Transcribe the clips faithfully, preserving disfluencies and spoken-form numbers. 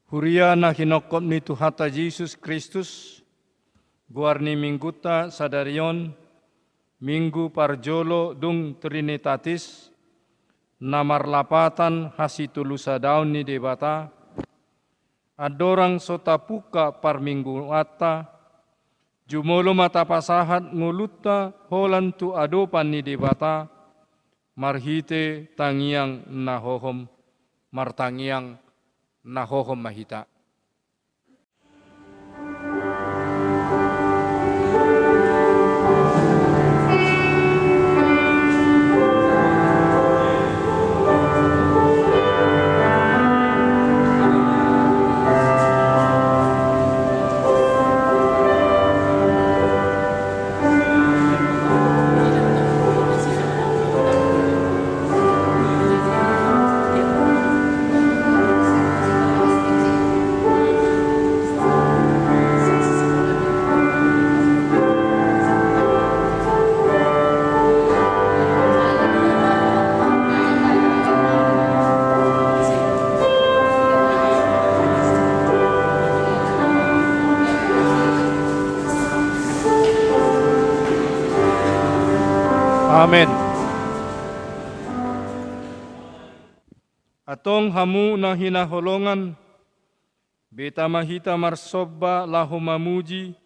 Huria na hinophop ni Tuhanta Jesus Kristus, goar ni minggunta sadari on, Minggu parjolo dung Trinitatis, na marlapatan hasitolusadaon ni Debata, andorang so tapungka parmingguanta, jumolo ma tapasahat ngolunta holan tu adopan ni Debata, marhite tangiang na hohom, martangiang na hohom ma hita. Amen. Antong hamu na hinaholongan, beta ma hita marsomba laho mamuji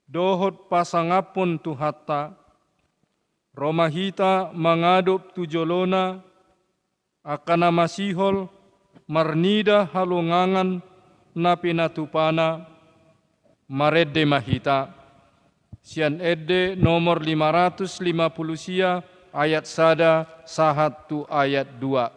dohot pasangaphon Tuhanta. Ro ma hita mangadop tu jolona, angka na masihol marnida halongangan na pinatupana, marende ma hita. Sian Ende nomor lima ratus lima puluh sia, ayat sada sahat tu ayat dua.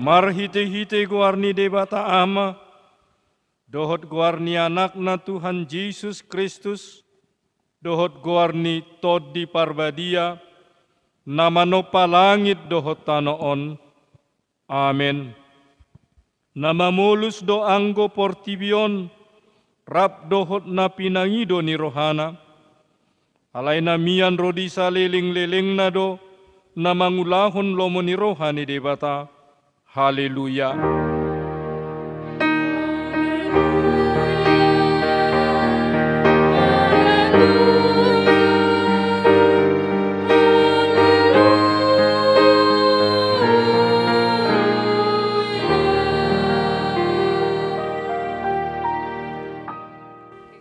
Marhitehite goar ni Debata Ama, dohot goar ni Anakna Tuhan Jesus Kristus, dohot goar ni Tondi Parbadia, na manompa langit dohot tano on. Amen. Na mamolus do anggo portibi on, rap dohot na pinangido ni rohana. Alai na mian ro di salelenglelengna do, na mangulahon lomo ni roha ni Debata. Haleluya.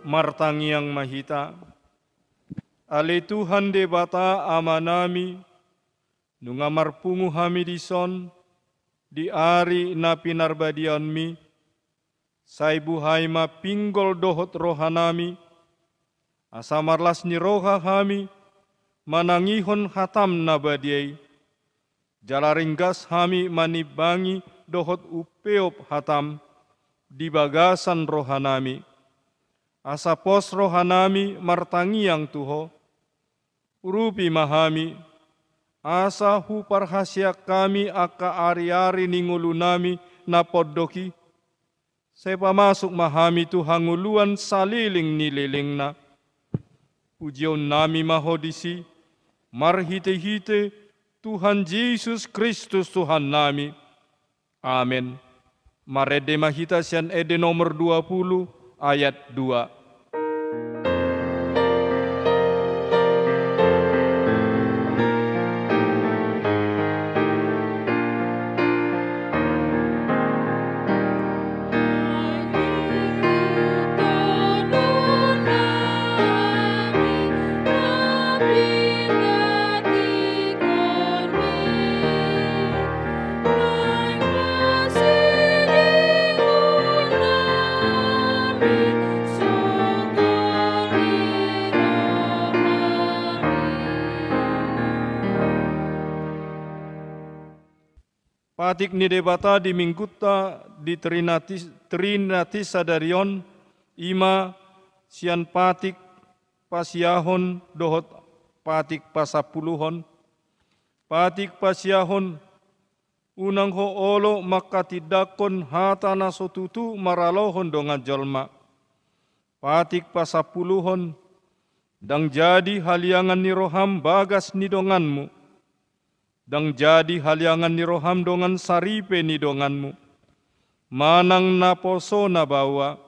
Martangiang ma hita. Ale Tuhan Debata Amanami, nunga marpungu hami dison, di ari na pinarbadiaonmi, sai buhai ma pinggol dohot rohanami, asa marlas ni roha hami, manangihon hatam na badia i. Jala ringgas hami manimbangi dohot umpeop hatam di bagasan rohanami, asa pos rohanami martangiang tu Ho. Urupi ma hami, asa huparhaseang hami angka ariari ni ngolunami na pondok i, sai pamasuk ma hami tu hangoluan saleleng ni lelengna. Pujionnami ma Ho disi, marhitehite Tuhan Jesus Kristus Tuhannami. Amen. Marende ma hita sian ende nomor dua puluh ayat dua. Patik ni Debata di minggunta di Trinatis-, Trinatis sadari on, i ma sian patik pasiahon dohot patik pasampuluhon. Patik pasiahon, unang ho olo mangkatindangkon hata na so tutu maralohon dongan jolma. Patik pasampuluhon, ndang jadi haliangan ni roham bagas ni donganmu. Ndang jadi haliangan ni roham dongan saripe ni donganmu. Manang naposona baoa,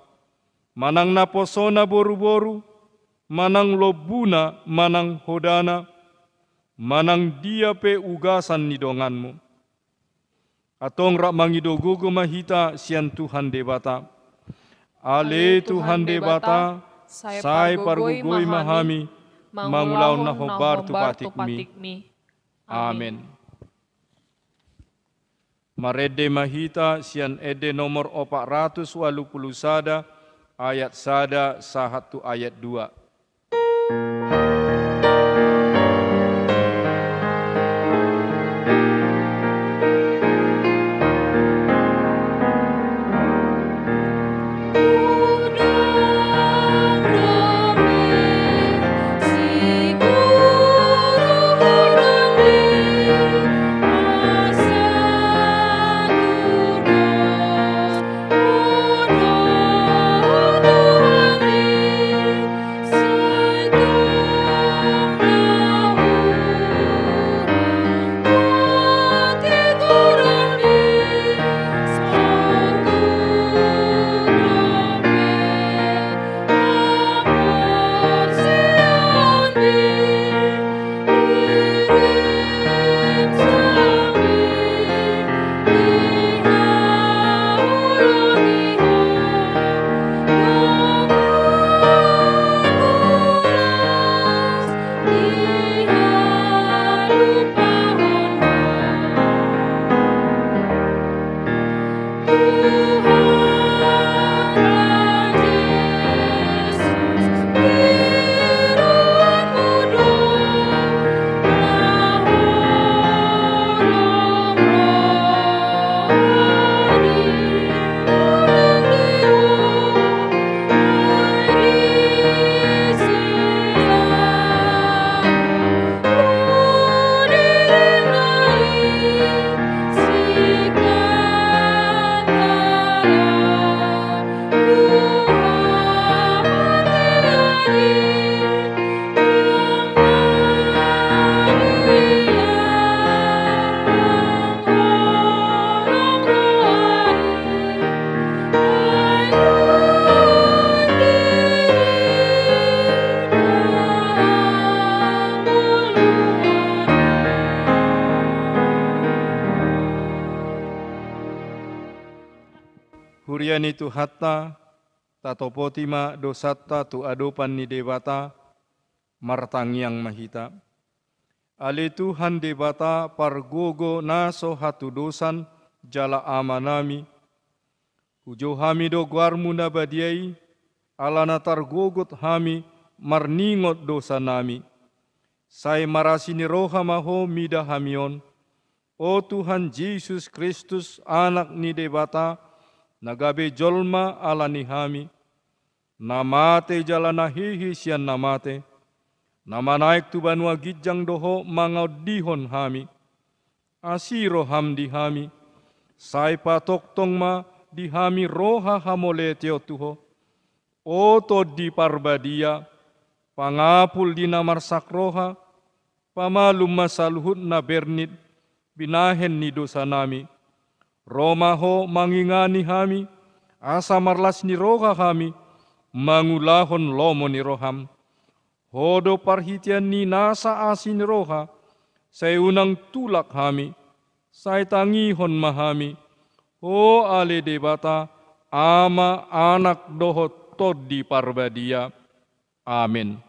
manang naposona boruboru, manang lombuna, manang hodana, manang dia pe ugasan ni donganmu. Antong rap mangido gogo ma hita sian Tuhan Debata. Ale Tuhan Debata, sai pargogoi ma hami, mangulahon na hombar tu patikmi. Amen. Marende ma hita sian ende nomor opat ratus ualu pulu sada, ayat sada sahat tu ayat dua. Huria ni Tuhanta, tatopoti ma dosanta tu adopan ni Debata, martangiang ma hita. Ale Tuhan Debata pargogo na so hatudosan jala Amanami, hujou hami do goarmu na badia i, ala na targogot hami marningot dosanami. Sai marasi ni roha ma Ho mida hami on, O Tuhan Jesus Kristus, Anak ni Debata, na gabe jolma ala ni hami, na mate jala na hehe sian na mate, na manaek tu banua ginjang do Ho mangaondihon hami. Asi roham di hami, sai patongtong ma di hami roha hamoleteon tu Ho. O Tondi Parbadia, pangapul di na marsak roha, pamalum ma saluhut na bernit binahen ni dosanami. Ro ma Ho mangingani hami, asa marlas ni roha hami mangulahon lomo ni roham. Ho do parhitean ni nasa asi ni roha, sai unang tulak hami, sai tangihon ma hami, Ho ale Debata, Ama, Anak dohot Tondi Parbadia. Amen.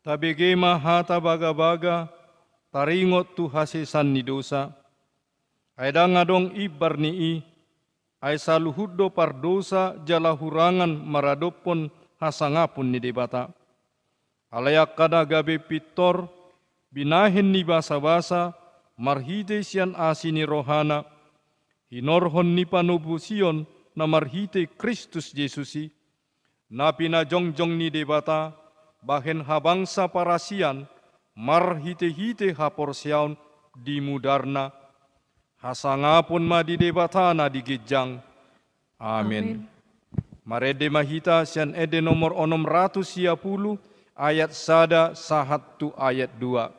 Tabege ma hata bagabaga, taringot tu hasesan ni dosa. Ai ndang adong imbar ni i, ai saluhut do pardosa jala hurangan maradophon hasangapon ni Debata. Alai angka na gabe pintor, binahen ni basabasa, marhite sian asi ni rohana, hinorhon ni panobusion na marhite Kristus Jesus i, na pinajongjong ni Debata, bahen habangsa parasian, marhitehite haporseaon di mudarna, hasangapon ma di Debata na di ginjang. Amen. Amen. Marende ma hita sian ende nomor onom ratus sia pulu, ayat sada sahat tu ayat dua.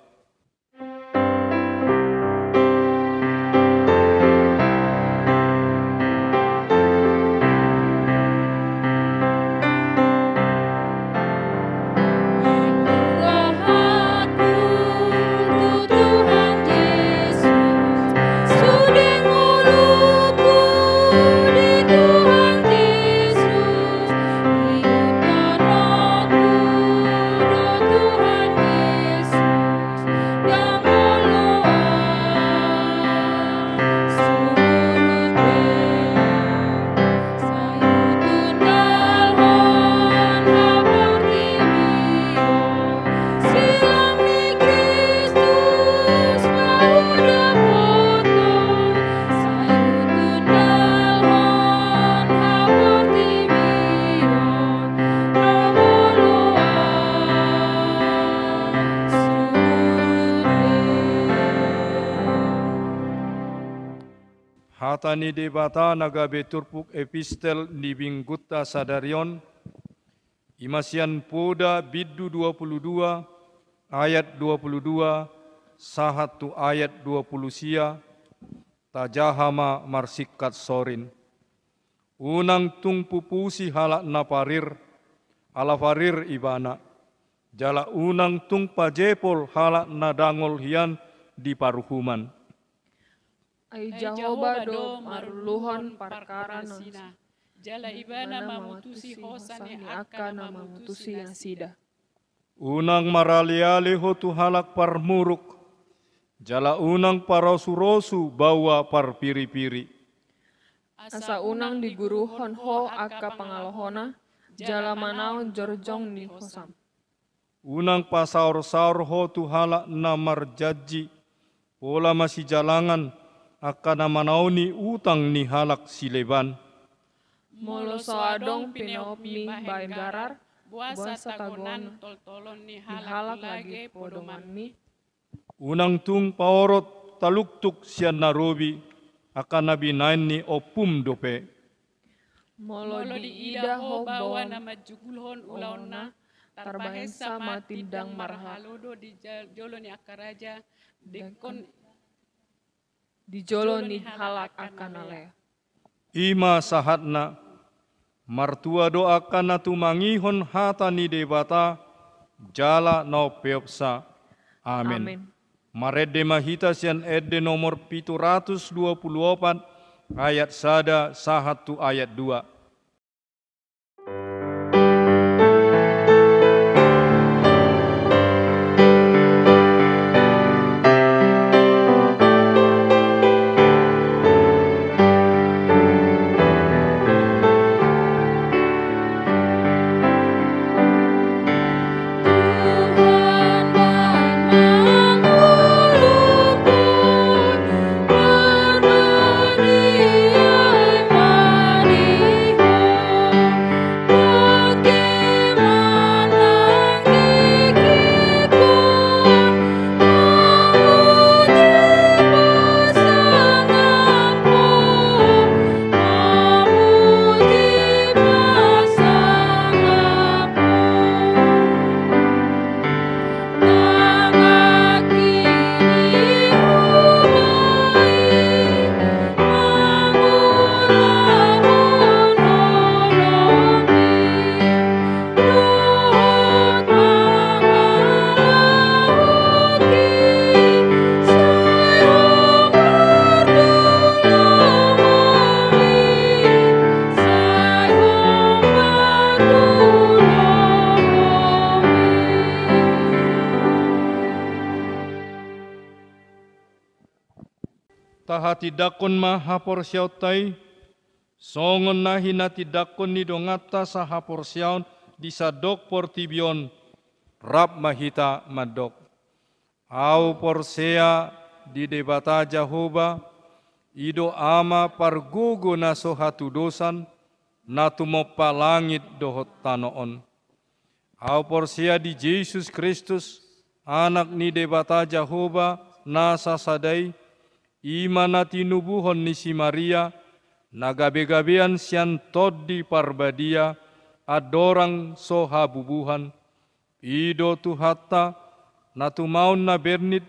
Hata ni Debata na gabe turpuk epistel ni Minggunta sadari on, i ma sian Poda bindu dua pulu dua, ayat dua pulu dua, sahat tu ayat dua pulu sia, tajaha ma marsingkat sorin. Unang tung pupusi halak na parir, ala parir ibana. Jala unang tung pajepol halak na dangol hian di paruhuman. Ai Jahowa do marulluhon parkara na sina. Jala ibana mamutusi hosa ni angka na mamutusi nasida. Unang maraleale ho tu halak parmuruk, jala unang parrosurosu baoa parpiripiri. Asa unang diguruhon ho angka pangalohona, jala manaon jorjong ni hosam. Unang pasaorsaor ho tu halak na marjanji, pola masijalangan angka na manaoni utang ni halak sileban. Molo so adong pinaopmi bahen garar, boasa tagonan toltolon ni halak lage podomanmi? Unang tung paorot taluktuk sian na robi, angka na binahen ni ompum dope. Molo diida ho baoa na manjugulhon ulaonna, tarbahensa ma tindang marhahalodo di ja-, jolo ni angka raja, dengkon di jolo ni halak angka na lea. I ma sahatna. Martua do angka na tumangihon hata ni Debata jala na umpeopsa. Amen. Amen. Marende ma hita sian ende nomor pitu ratus dua pulu opat, ayat sada sahat tu ayat dua. Tahatindangkon ma haporseaonta i, songon na hinatindangkon ni donganta sahaporseaon di sandok portibi on, rap ma hita mandok. Ahu porsea di Debata Jahowa, i do Ama pargogo na so hatudosan, na tumompa langit dohot tano on. Ahu porsea di Jesus Kristus, Anak ni Debata Jahowa na sasada i, i ma na tinubuhon ni si Maria, na gabegabean sian Tondi Parbadia, andorang so habubuhan, i do Tuhanta, na tumaon na bernit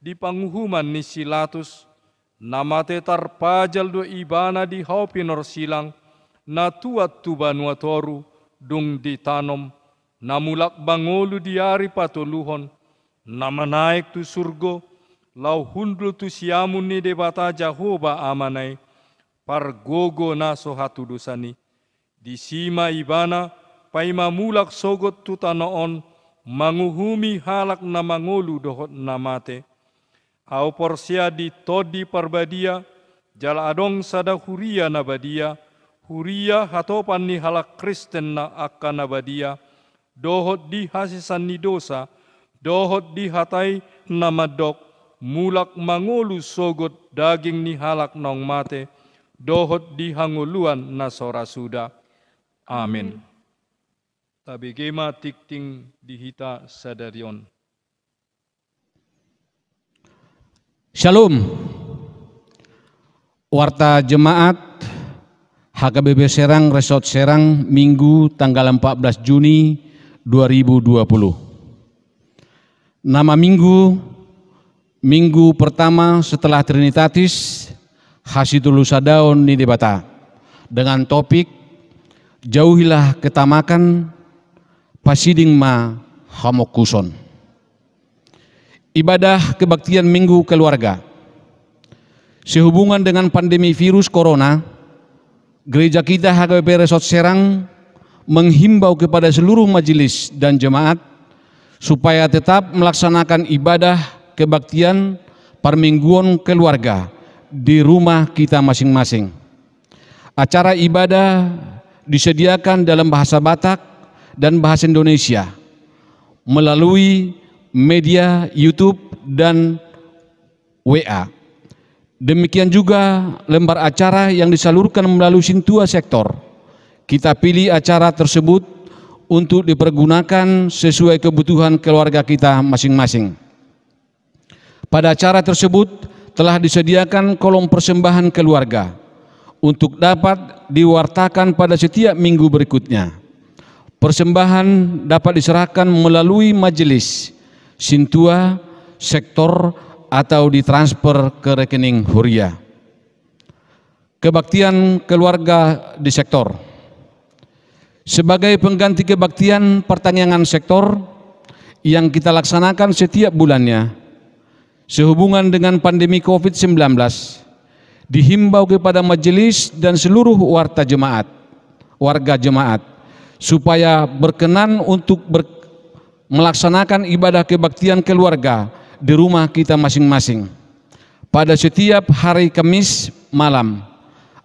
di panguhuman ni si Latus, na mate tarpajal do ibana di hau pinorsilang, na tuat tu banua toru, dung ditanom, na mulak mangolu di ari patoluhon, na manaek tu surgo, laho hundul tu siamun ni Debata Jahowa Amana i, pargogo na so hatudosan i. Disi ma ibana paima mulak sogot tu tano on, manguhumi halak na mangolu dohot na mate. Ahu porsea di Tondi Parbadia, jala adong sada huria na badia, huria hatopan ni halak Kristen na angka na badia, dohot di hasesan ni dosa, dohot di hata i na mandok, mulak mangolu sogot daging ni halak naung mate, dohot di hangoluan na so ra suda. Amen. Amen. Tabege ma tingting di hita sadari on. Shalom. Warta Jemaat H K B P Serang, Resort Serang, Minggu tanggal empat belas Juni dua ribu dua puluh. Nama Minggu, Minggu pertama setelah Trinitatis, Hasitolusadaon ni Debata, dengan topik, Jauhilah ketamakan, pasiding ma hamongkuson. Ibadah kebaktian Minggu Keluarga. Sehubungan dengan pandemi virus corona, Gereja kita H K B P Resort Serang menghimbau kepada seluruh majelis dan jemaat supaya tetap melaksanakan ibadah kebaktian permingguan keluarga di rumah kita masing-masing. Acara ibadah disediakan dalam bahasa Batak dan bahasa Indonesia melalui media YouTube dan W A. Demikian juga lembar acara yang disalurkan melalui Sintua Sektor. Kita pilih acara tersebut untuk dipergunakan sesuai kebutuhan keluarga kita masing-masing. Pada acara tersebut telah disediakan kolom persembahan keluarga untuk dapat diwartakan pada setiap minggu berikutnya. Persembahan dapat diserahkan melalui majelis, sintua, sektor, atau ditransfer ke rekening huria. Kebaktian keluarga di sektor. Sebagai pengganti kebaktian pertangiangan sektor yang kita laksanakan setiap bulannya, sehubungan dengan pandemi covid sembilan belas, dihimbau kepada majelis dan seluruh warta jemaat, warga jemaat, supaya berkenan untuk ber-, melaksanakan ibadah kebaktian keluarga di rumah kita masing-masing. Pada setiap hari Kamis malam,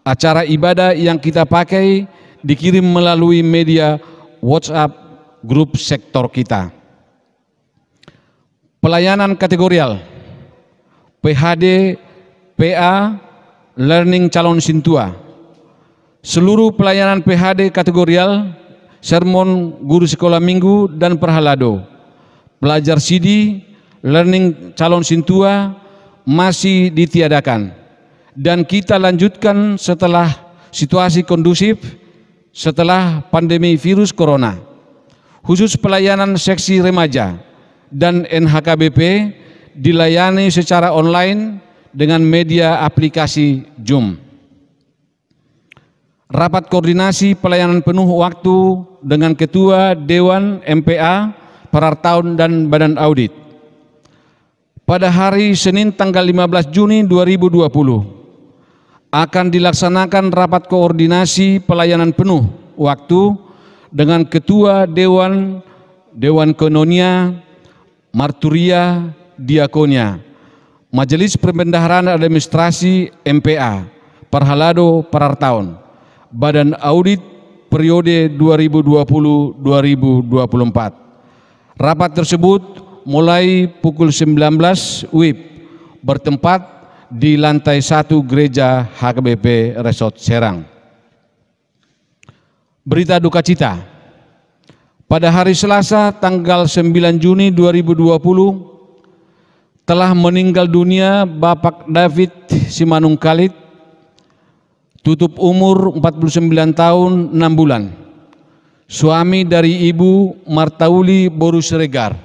acara ibadah yang kita pakai dikirim melalui media WhatsApp grup sektor kita. Pelayanan kategorial, P H D, P A, learning calon sintua. Seluruh pelayanan P H D kategorial, sermon, guru sekolah minggu, dan perhalado, pelajar sidi, learning calon sintua masih ditiadakan. Dan kita lanjutkan setelah situasi kondusif setelah pandemi virus corona. Khusus pelayanan seksi remaja dan N H K B P dilayani secara online dengan media aplikasi Zoom. Rapat koordinasi pelayanan penuh waktu dengan Ketua Dewan M P A, Parartaon dan Badan Audit. Pada hari Senin tanggal lima belas Juni dua ribu dua puluh, akan dilaksanakan rapat koordinasi pelayanan penuh waktu dengan Ketua Dewan, Dewan Koinonia, Marturia, Diakonia, Majelis Perbendaharaan Administrasi M P A, Parhalado, Parartaon, Badan Audit periode dua ribu dua puluh dua ribu dua puluh empat. Rapat tersebut mulai pukul sembilan belas W I B, bertempat di lantai satu Gereja H K B P Resort Serang. Berita duka cita. Pada hari Selasa, tanggal sembilan Juni dua ribu dua puluh, telah meninggal dunia Bapak David Simanungkalit, tutup umur empat puluh sembilan tahun enam bulan. Suami dari Ibu Martauli boru Siregar.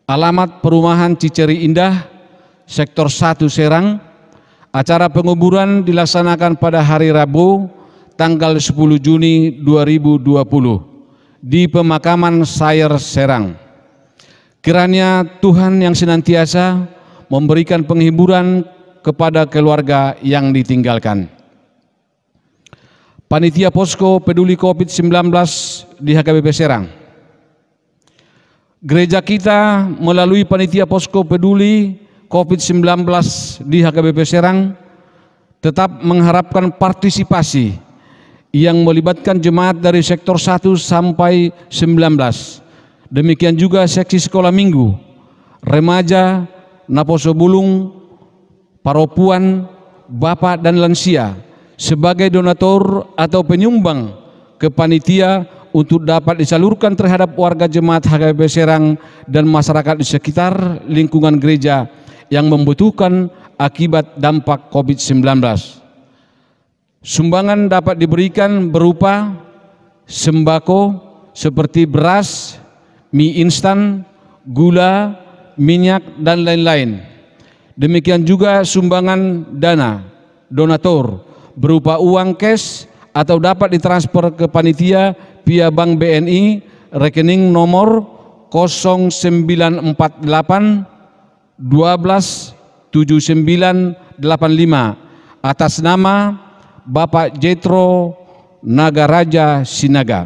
Alamat perumahan Ciceri Indah, Sektor satu Serang. Acara penguburan dilaksanakan pada hari Rabu, tanggal sepuluh Juni dua ribu dua puluh, di pemakaman Sayer Serang. Kiranya Tuhan yang senantiasa memberikan penghiburan kepada keluarga yang ditinggalkan. Panitia Posko Peduli covid sembilan belas di H K B P Serang. Gereja kita melalui Panitia Posko Peduli covid sembilan belas di H K B P Serang tetap mengharapkan partisipasi yang melibatkan jemaat dari sektor satu sampai sembilan belas. Demikian juga seksi sekolah minggu, remaja, naposo bulung, parompuan, bapak dan lansia sebagai donatur atau penyumbang ke panitia untuk dapat disalurkan terhadap warga jemaat H K B P Serang dan masyarakat di sekitar lingkungan gereja yang membutuhkan akibat dampak covid sembilan belas. Sumbangan dapat diberikan berupa sembako seperti beras, mie instan, gula, minyak, dan lain-lain. Demikian juga sumbangan dana, donatur, berupa uang cash atau dapat ditransfer ke panitia via Bank B N I, rekening nomor kosong sembilan empat delapan dua belas tujuh sembilan delapan lima, atas nama Bapak Jetro Nagaraja Sinaga.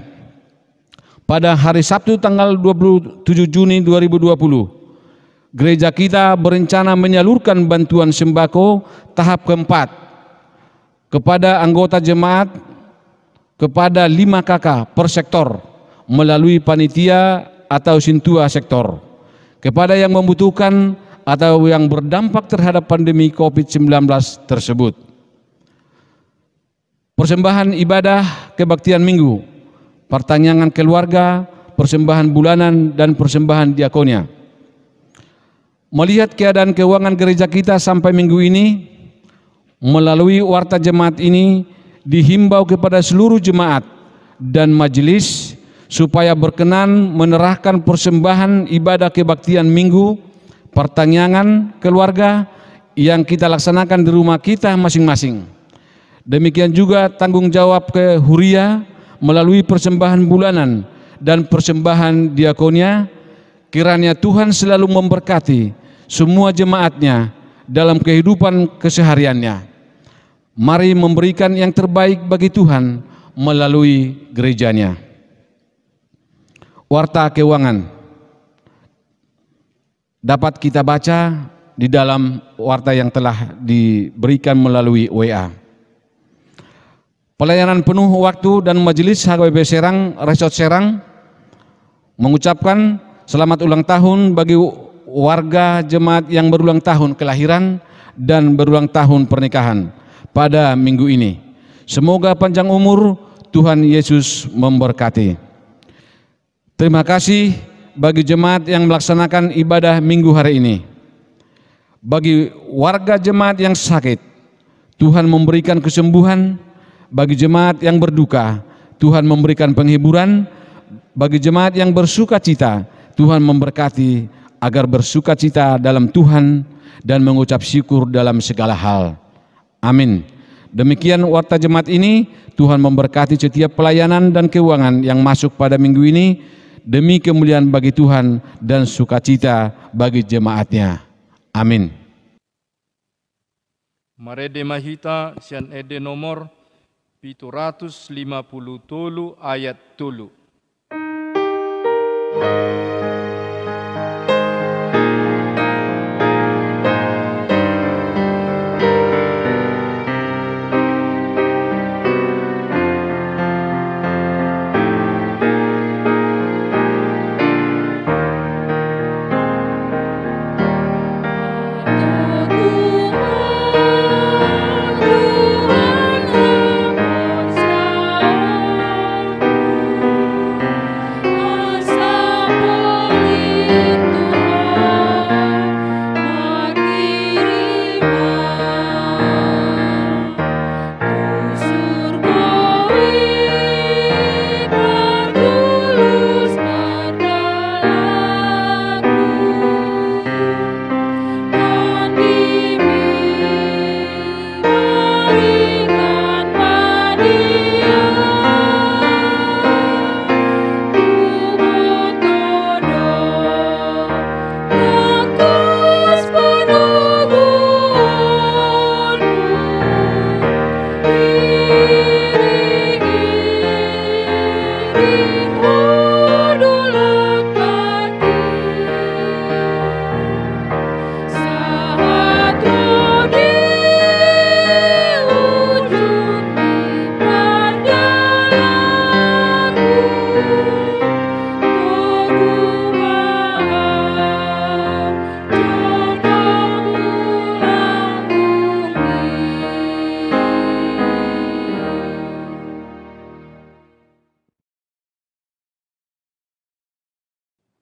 Pada hari Sabtu tanggal dua puluh tujuh Juni dua ribu dua puluh, gereja kita berencana menyalurkan bantuan sembako tahap keempat kepada anggota jemaat kepada lima K K per sektor melalui panitia atau sintua sektor kepada yang membutuhkan atau yang berdampak terhadap pandemi covid sembilan belas tersebut. Persembahan ibadah kebaktian Minggu, pertanggiangan keluarga, persembahan bulanan, dan persembahan diakonia. Melihat keadaan keuangan gereja kita sampai minggu ini, melalui warta jemaat ini dihimbau kepada seluruh jemaat dan majelis supaya berkenan menyerahkan persembahan ibadah kebaktian Minggu, pertanggiangan keluarga yang kita laksanakan di rumah kita masing-masing. Demikian juga tanggung jawab ke huria melalui persembahan bulanan dan persembahan diakonia. Kiranya Tuhan selalu memberkati semua jemaatnya dalam kehidupan kesehariannya. Mari memberikan yang terbaik bagi Tuhan melalui gerejanya. Warta keuangan dapat kita baca di dalam warta yang telah diberikan melalui W A. Pelayanan penuh waktu dan Majelis H K B P Serang, Resort Serang, mengucapkan selamat ulang tahun bagi warga jemaat yang berulang tahun kelahiran dan berulang tahun pernikahan pada minggu ini. Semoga panjang umur, Tuhan Yesus memberkati. Terima kasih bagi jemaat yang melaksanakan ibadah Minggu hari ini. Bagi warga jemaat yang sakit, Tuhan memberikan kesembuhan. Bagi jemaat yang berduka, Tuhan memberikan penghiburan. Bagi jemaat yang bersukacita, Tuhan memberkati agar bersukacita dalam Tuhan dan mengucap syukur dalam segala hal. Amin. Demikian warta jemaat ini. Tuhan memberkati setiap pelayanan dan keuangan yang masuk pada minggu ini, demi kemuliaan bagi Tuhan dan sukacita bagi jemaatnya. Amin. Marende ma hita sian ende nomor pitu ratus lima puluh tolu ayat tolu.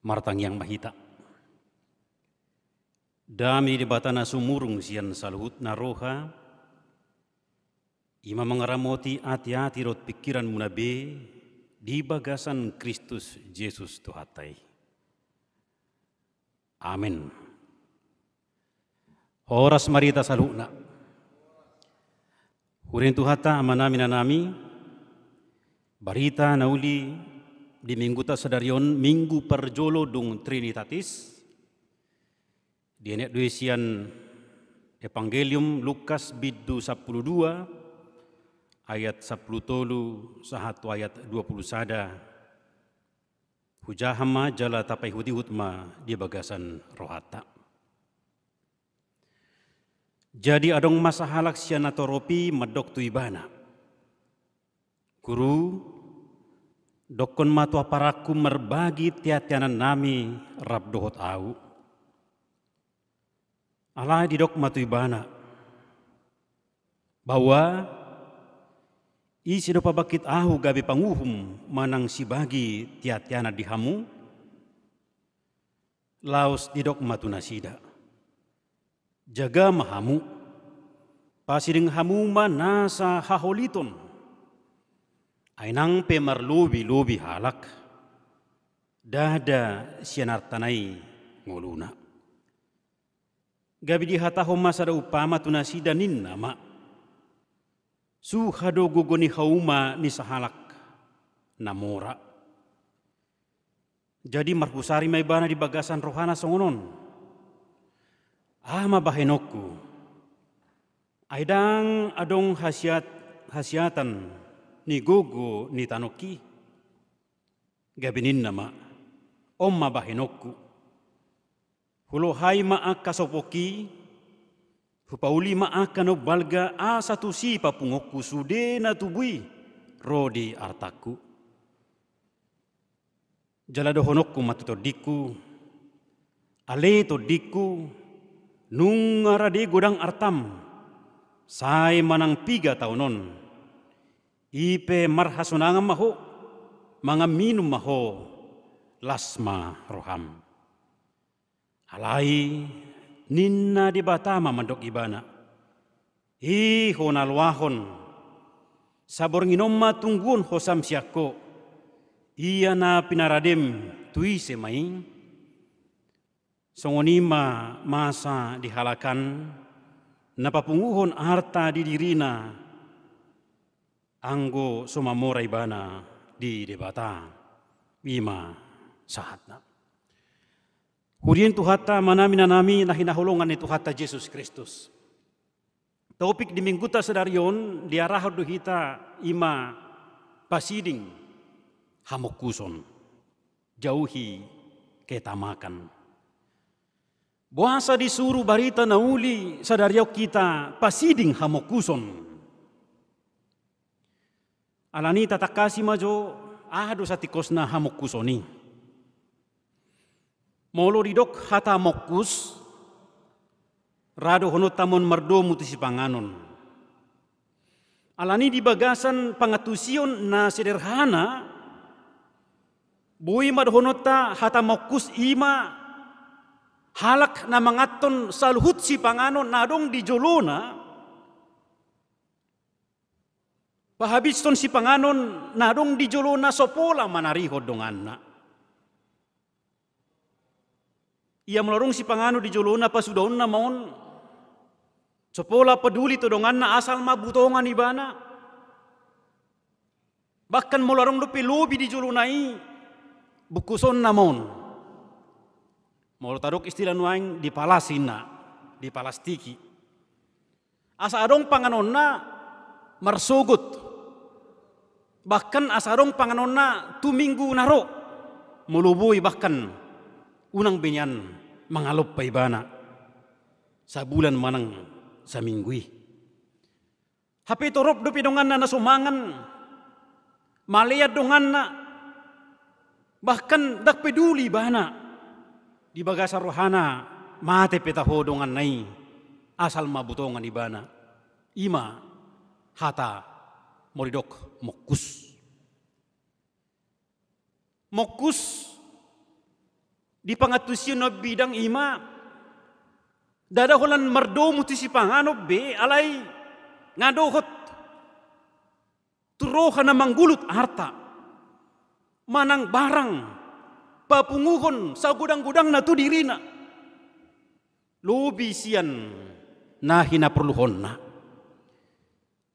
Martangiang ma hita. Dame ni Debata na sumurung sian saluhutna roha, i ma mangaramoti ateate dohot pingkiranmuna be di bagasan Kristus Jesus Tuhanta i. Amen. Horas ma di hita saluhutna. Huria ni Tuhanta, amanami, inanami, barita na uli di mingguta sadari on, minggu parjolo dung Trinitatis, dienet do i sian Evangelium Lukas bindu sampulu dua, ayat sampulu tolu sahat tu ayat dua pulu sada. Hujaha ma jala tapaihut-ihut ma di bagasan rohanta. Jadi adong ma sahalak sian natorop i mandok tu Ibana, "Guru, dokkon ma tu amparangku marbagi tean-teanannami rap dohot ahu." Alai didok ma tu Ibana, "Baoa, ise do pabangkit ahu gabe panguhum manang sibagi tean-teanan di hamu?" Laos didok ma tu nasida, "Jaga ma hamu, pasiding hamu ma nasa haholiton. Ai nang pe marlobi-lobi halak, ndada sian artana i ngoluna." Gabe dihatahon ma sada umpama tu nasida, ninna ma, "Suha do gogo ni hauma ni sahalak na mora." Jadi marhusari ma ibana di bagasan rohana songon on, "Aha ma bahenonku? Ai ndang adong hasiat-, hasiatan ni gogo ni tanongki?" Gabe ninna ma, "On ma bahenonku. Hulohai ma angka sopongki, hupauli ma angka na umbalga, asa tusi papunguonku sude na tubu i ro di artangku. Jala dohononku ma tu tondingku, ale tondingku, nunga rade godang artam, sae manang piga taon on, i pe marhasonangan ma ho, mangan minum ma ho, las ma roham." Alai ninna Debata ma mandok ibana, "He ho na loahon, saborngin on ma tungguon hosam sian ho, ia na pinaradem tu ise ma i?" Songon i ma masa di halak an, na papunguhon arta di dirina, anggo so mamora ibana di Debata. I ma sahatna. Huria ni Tuhanta, amanami, inanami na hinaholongan ni Tuhanta Jesus Kristus. Topik di minggunta sadari on, diarahon do hita, i ma pasiding hamongkuson, jauhi ketamakan. Boasa disuru barita na uli sadari on hita pasiding hamongkuson? Alani tatangkasi ma jo, aha do satingkosna hamongkuson i. Molo didok hata mongkus, ra dohononta ma on mardomu tu sipanganon. Alani di bagasan pangantusion na sederhana, boi ma dohononta hata mongkus i ma halak na manganhon saluhut sipanganon na adong di jolona, pahabishon sipanganon na adong di jolona, so pola manarihon donganna. Ia molo adong sipanganon di jolona, pasudaonna ma on, so pola peduli tu donganna, asal ma butongan ibana. Bahkan molo adong dope lobi di jolona i, bungkusonna ma on. Molo tadok istilah nuaeng, dipalas inna, dipalastiki. Asa adong panganonna marsogot. Bahkan asa adong panganonna tu minggu na ro. Molo boi bahkan unang be nian mangalompa ibana sabulan manang saminggu i. Hape torop dope donganna na so mangan, malean donganna, bahkan ndang peduli ibana. Di bagasan rohana, mate pe taho donganna i, asal ma butongan ibana. I ma hata molo didok mongkus. Mongkus di pangantusion na umbidang i ma, ndada holan mardomu tu sipanganon be, alai nga dohot tu roha na manggulut arta manang barang, papunguhon sagodang-godangna tu dirina, lobi sian na hinaporluhonna.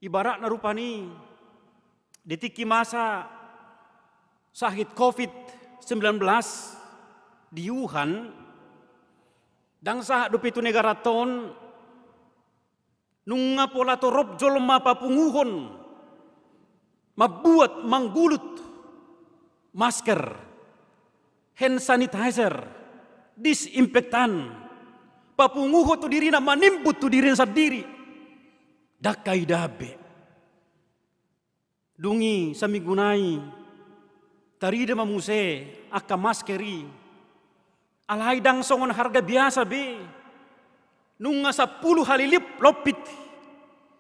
Ibaratna rupani, di tingki masa sahit covid sembilan belas di Wuhan, ndang sahat dope tu negaranta on, nunga pola torop jolma papunguhon Mambuat, manggulut masker, hand sanitizer, disinfektan, papunguhon tu dirina, manimbun tu dirina sandiri. Ndang haidaan be. Dung i saminggu nai tarida ma muse angka masker i. Alai ndang songon harga biasa be. Nunga sampulu hali lip-, lompit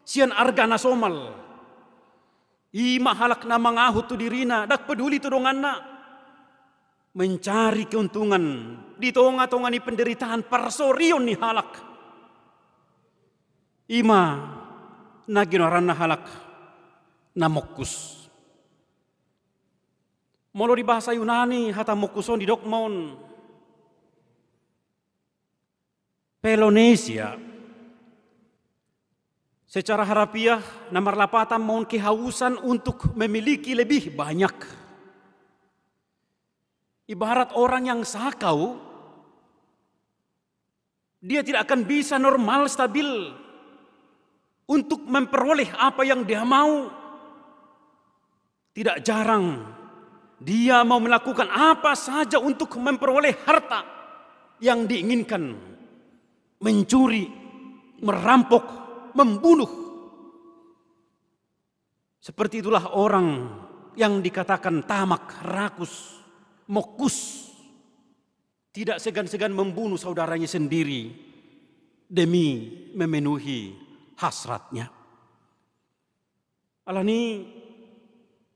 sian arga na somal. I ma halak na mangahut tu dirina, ndang peduli tu donganna. Mencari keuntungan di tonga-tonga ni penderitaan parsorion ni halak. I ma na ginoaranna halak na mongkus. Molo di bahasa Yunani hata mongkus on didok ma on pelonesia. Secara harafiah na marlapatan ma on kehausan untuk memiliki lebih banyak. Ibarat orang yang sakau, dia tidak akan bisa normal, stabil untuk memperoleh apa yang dia mau. Tidak jarang dia mau melakukan apa saja untuk memperoleh harta yang diinginkan, mencuri, merampok, membunuh. Seperti itulah orang yang dikatakan tamak, rakus, mongkus. Tidak segan-segan membunuh saudaranya sendiri demi memenuhi hasratnya. Alani,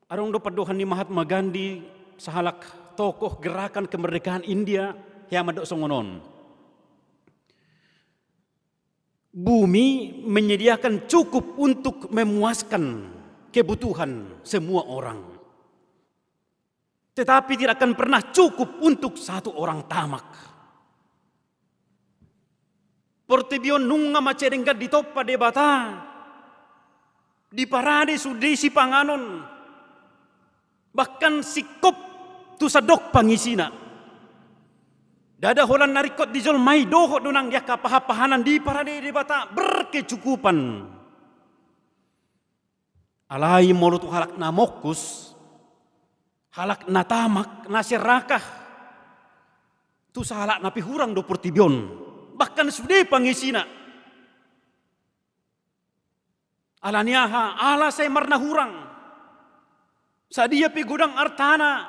adong do pandohan ni Mahatma Gandhi, sahalak tokoh gerakan kemerdekaan India, ia mandok songon on. Bumi menyediakan cukup untuk memuaskan kebutuhan semua orang. Tetapi tidak akan pernah cukup untuk satu orang tamak. Portibi on nunga mansai denggan ditompa Debata, diparade sude sipanganon, bahkan singkop tu sandok pangisina. Ndada holan na ringkot di jolma i, dohot do nang di angka pahan-pahanan diparade Debata berkecukupan. Alai molo tu halak na mongkus, halak na tamak, na serakah, tu sahalak na pe hurang do portibi on, bahkan sude pangisina. Alani aha? Ala sai marnahurang. Sadia pe godang artana,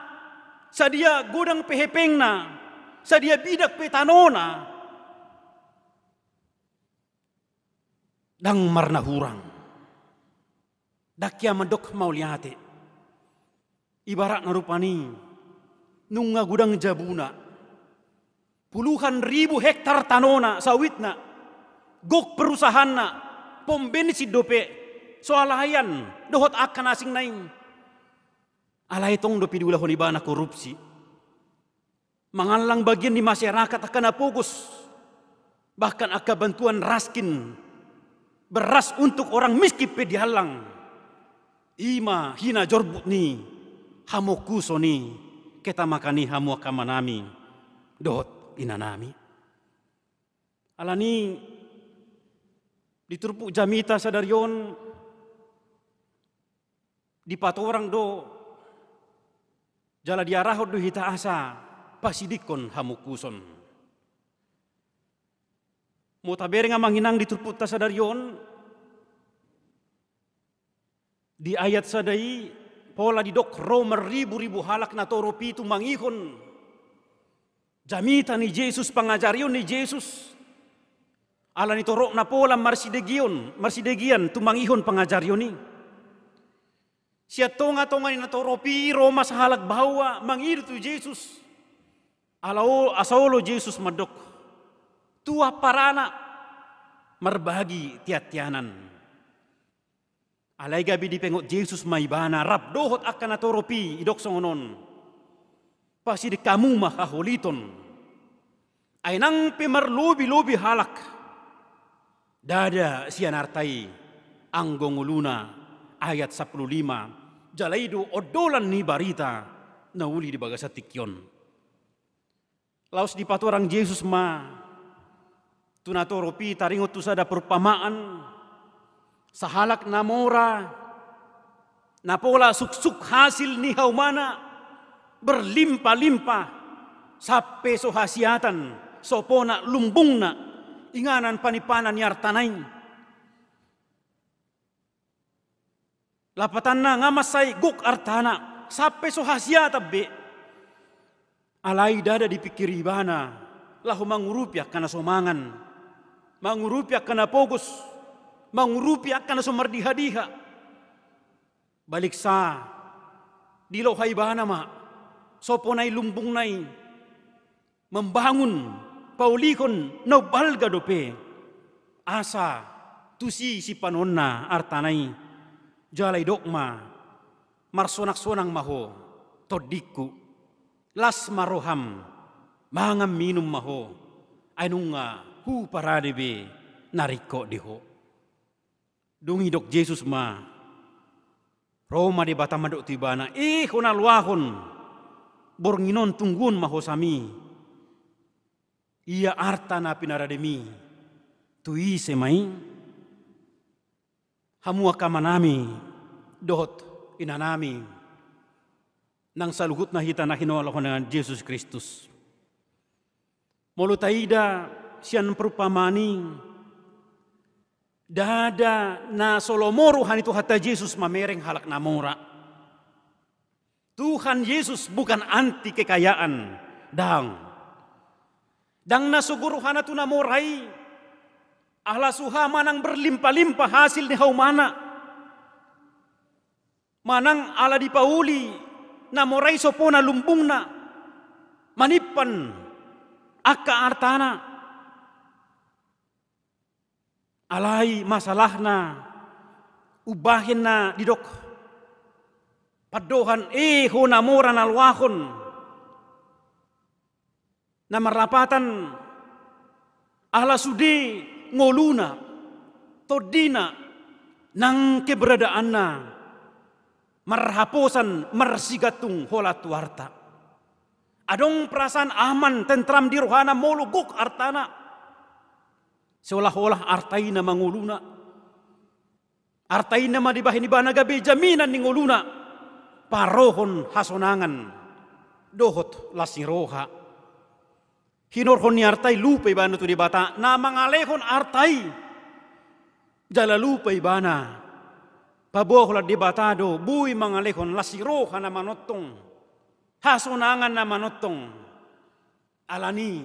sadia godang pe hepengna, sadia bidak pe tanona, ndang marnahurang. Ndang ia mandok mauliate. Ibaratna rupani, nunga godang jabuna, puluhan ribu hektar tanona, sawitna, gok perusahaanna, pom bensin dope, swalayan dohot angka na asing na i. Alai tong dope diulahon ibana korupsi, mangallang bagian ni masyarakat angka na pogos, bahkan angka bantuan raskin, beras untuk orang miskin pe diallang. I ma hinajorbut ni hamongkuson i, ketamakan i, hamu angka amanami dohot inanami. Alani, di turpuk jamita sadari on, dipatorang do jala diarahon do hita asa pasidingkon hamongkuson. Molo tabereng, amang inang, di turpukta sadari on, di ayat sada i pola didok ro marribu-ribu halak natorop i tumangihon jamita ni Jesus, pangajarion ni Jesus. Alani torokna pola marsidegeon, marsidegean tumangihon pangajarion i. Sian tonga-tonga ni natorop i ro ma sahalak baoa mangido tu Jesus. Ala o-, asa olo Jesus mandok, tua parana marbagi tian-tianan. Alai gabe dipengot Jesus ma ibana rap dohot angka natorop i, didok songon on: Pasiding hamu ma haholiton. Ai nang pe marlobi-lobi halak, ndada sian arta i anggo ngoluna. Ayat sampulu lima. Jala i do ondolan ni barita na uli di bagasan tingki on. Laos dipatorang Jesus ma tu natorop i taringot tu sada perumpamaan, sahalak na mora Na pola suksuk hasil ni haumana berlimpah-limpah, sampe so hasiatan, so pona lumbungna, inganan panimpanan ni artana i. Lapatanna nga mansai gok artana, sampe so hasiatan be. Alai ndada dipingkiri ibana, laho mangurupi angka na so mangan, mangurupi angka na pogos, mangurupi angka na so mardiha-diha. Baliksa, diloha ibana ma, so pona i lumbungna i, membangun, paulihon na umbalga dope. Asa, tusi sipanonna artana i, jala idok ma, marsonang-sonang ma ho, tondingku. Las ma roham, mangan minum ma ho, ai nunga huparade be na ringkot di ho. Dung i didok Jesus ma, ro ma Debata mandok tu ibana, "E ho na loahon, borngin on tungguon ma hosami. Ia arta na pinarademi, tu ise ma i?" Hamu angka amanami dohot inanami, nang saluhutna hita na hinaholongan Jesus Kristus. Molo taida sian perumpamaan i, ndada na so lomo roha ni Tuhanta Jesus mamereng halak na mora. Tuhan Yesus bukan anti kekayaan, ndang. Ndang na sogo rohana tu na mora i, ala suha manang berlimpah-limpah hasil ni haumana. Manang ala dipauli na mora i so pona lumbungna, manimpan angka artana. Alai masalahna, umbahen na didok pandohan, "E ho na mora na loahon." Na marlapatan, ala sude ngoluna, tondina, nang keberadaanna marhaposan, marsigantung holan tu arta. Adong perasaan aman, tentram di rohana molo gok artana. Seolah-olah arta i nama ngoluna. Arta i nama dibahen ibana gabe jaminan ni ngoluna, parohon hasonangan dohot las ni roha. Hinorhon ni arta i lupa ibana tu Debata, na mangalehon arta i. Jala lupa ibana, paboa holan Debata do boi mangalehon las ni roha na manongtong, hasonangan na manongtong. Alani,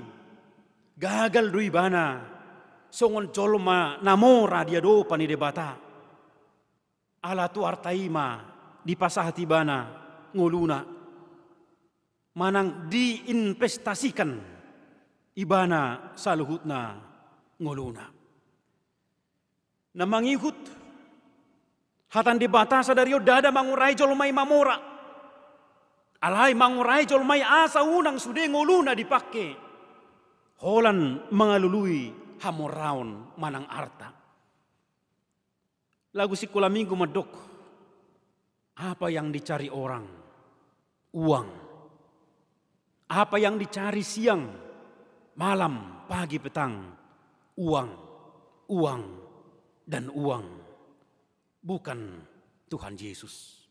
gagal do ibana songon jolma na mora di adopan ni Debata. Ala tu arta i ma dipasahat ibana ngoluna, manang diinvestasikan ibana saluhutna ngoluna. Na mangihut hata ni Debata sadari on, ndada mangurai jolma i mamora. Alai mangurai jolma i asa unang sude ngoluna dipangke holan mangalului hamoraon manang arta. Lagu sikola minggu mandok, apa yang dicari orang? Uang. Apa yang dicari siang, malam, pagi, petang? Uang, uang, dan uang. Bukan Tuhan Yesus.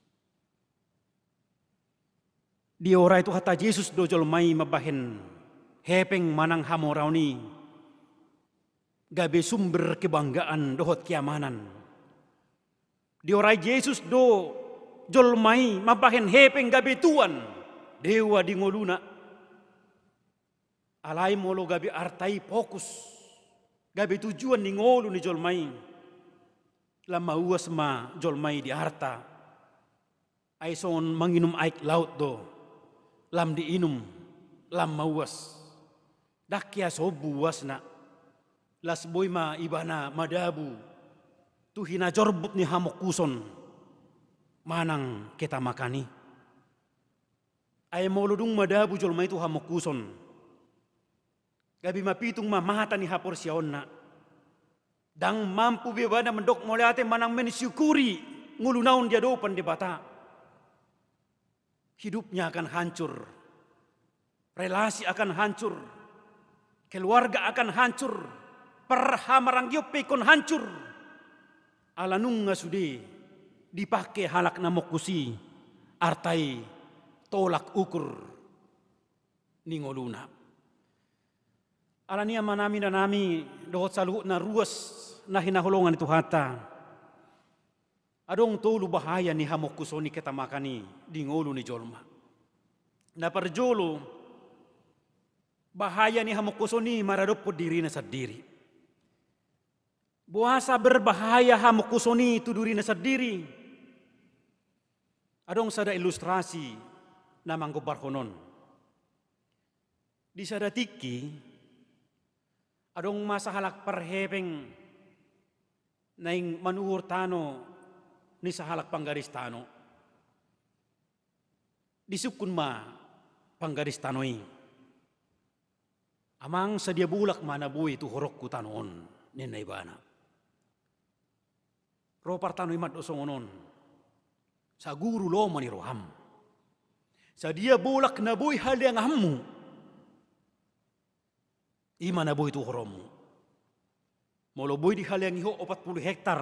Diorai Tuhanta Jesus do jolma i mambahen hepeng manang hamoraon i gabe sumber kebanggaan dohot keamanan. Diorai Jesus do jolma i mambahen hepeng gabe tuan, dewa di ngoluna. Alai molo gabe arta i fokus, gabe tujuan ni ngolu ni jolma i, lam mauas ma jolma i di arta. Ai songon manginum aek laut do, lam diinum, lam mauas. Ndang hea sombu uasna, las boi ma ibana madabu tu hinajorbut ni hamongkuson manang ketamakan i. Ai molo dung madabu jolma i tu hamongkuson, gabe mapitung ma mata ni haporseaonna. Ndang mampu be ibana mandok mauliate manang mensyukuri ngoluna on di adopan Debata. Hidupnya akan hancur. Relasi akan hancur. Keluarga akan hancur. Parhamaranggion pe ingkon hancur. Ala nunga sude dipangke halak na mongkus i arta i tolak ukur ni ngoluna. Alani i amanami, inanami, dohot saluhutna ruas na hinaholongan ni Tuhanta, adong tolu bahaya ni hamongkuson i, ketamakan i di ngolu ni jolma. Na parjolo, bahaya ni hamongkuson i maradophon dirina sandiri. Boasa berbahaya hamongkuson i tu dirina sandiri? Adong sada ilustrasi na manggombarhon on. Di sada tingki, adong ma sahalak parhepeng naeng manuhor tano ni sahalak panggadis tano. Disungkun ma panggadis tano i, "Amang, sadia bolak ma na boi tuhoronku tano on?" ninna ibana. "Ro partano i ma do songon on, saguru lomo ni roham. Sadia bolak na boi haleanganmu, i ma na boi tuhoronmu. Molo boi dihaleangi ho opat pulu hektar,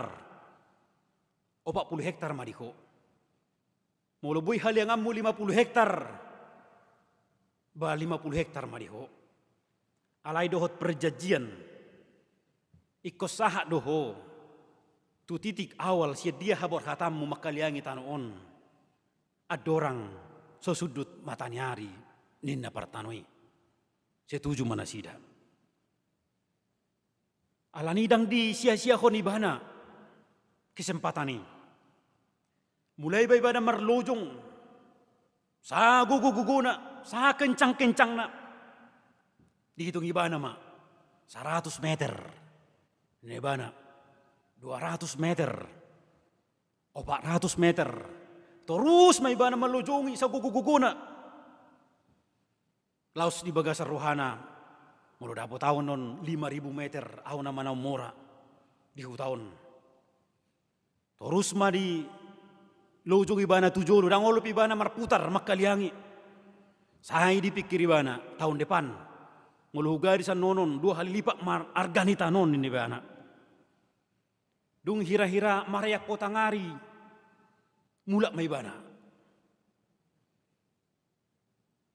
opat pulu hektar ma di ho. Molo boi haleanganmu lima pulu hektar, ba lima pulu hektar ma di ho. Alai dohot perjanjian, ingkon sahat do ho tu titik awal sian dia haborhatanmu manghaleangi tano on andorang so sundut mataniari," ninna partano i. Setuju ma nasida. Alani i ndang disiasiahon ibana kesempatan i. Mulai ma ibana marlojong sagogogogona, sakencangkencangna. Dihitung ibana ma, "Saratus meter," ninna ibana, "dua ratus meter, opat ratus meter." Torus ma ibana manlojongi sagogogogona. Laos di bagasan rohana, "Molo dapot ahu annon lima ribu meter, ahu na manaon mora di huta on." Torus ma dilojong ibana tu jolo, ndang olo pe ibana marputar manghaleangi. Sai dipikir ibana, "Taon depan, molo hugadis annon on, dua hali lipat ma arga ni tano on," ninna ibana. Dung hirahira mareak potang ari, mulak ma ibana.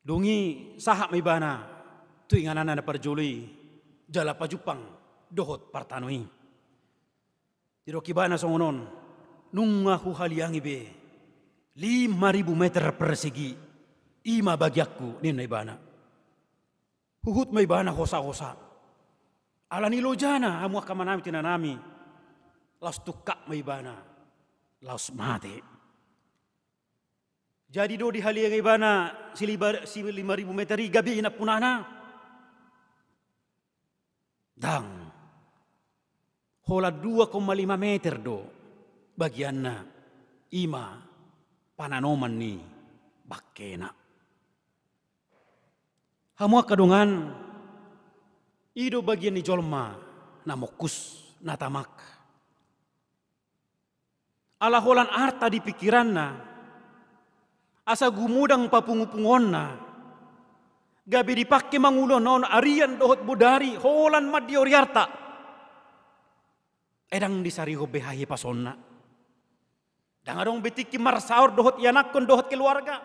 Dung i sahat ma ibana tu ingananna na parjolo i, jala pajumpang dohot partano i. Didok ibana songon on, "Nunga huhaleangi be lima ribu meter persegi, i ma bagianku," ninna ibana. Huhut ma ibana hosa-hosa. Alani lojana, hamu angka amanami, inanami, laos tungkap ma ibana, laos mate. Jadi do dihaleangi ibana si lima, si lima ribu meter i gabe inampunana? Ndang. Holan dua koma lima meter do bagianna, i ma pananoman ni bangkena. Hamu angka dongan, i do bagian ni jolma na mongkus, na tamak. Ala holan arta di pingkiranna, asa gumodang papungupunguonna, gabe dipangke mangulahon arian dohot bodari holan mandiori arta. Ai ndang disarihon be hahipasonna. Ndang adong be tingki marsaor dohot ianakhon dohot keluarga.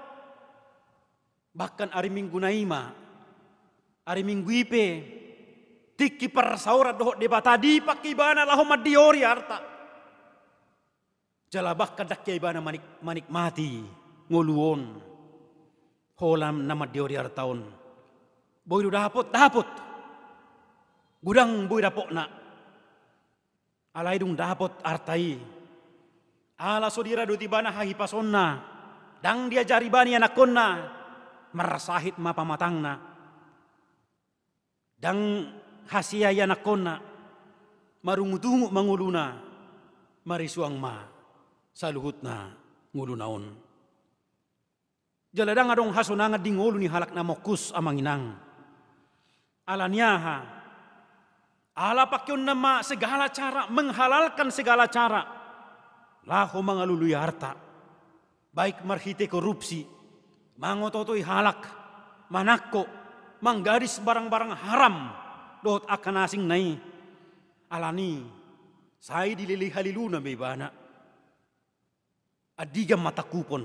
Bahkan ari Minggu na i ma, ari Minggu i pe, tingki parsaoran dohot Debata dipangke ibana laho mandiori arta. Jala bahkan ndang hea ibana manik-, manikmati ngolu on, holan na mandiori arta on. Boi do dapot, dapot. Godang boi dapotna. Alai dung dapot arta i, ala so diradoti ibana hahipasonna, ndang diajari ibana ianakhonna, marsahit ma pamatangna. Ndang hasea ianakhonna, marungutungut ma ngoluna, marisuang ma saluhutna ngoluna on. Jala ndang adong hasonangan di ngolu ni halak na mongkus, amang inang. Alani aha? Ala pangkeonna ma segala cara, menghalalkan segala cara laho mangalului arta, baik marhite korupsi, mangototoi halak, manangko, manggadis barang-barang haram dohot angka na asing na i. Alani i sai dilelei haliluna ma ibana. Andigan ma tangkupon.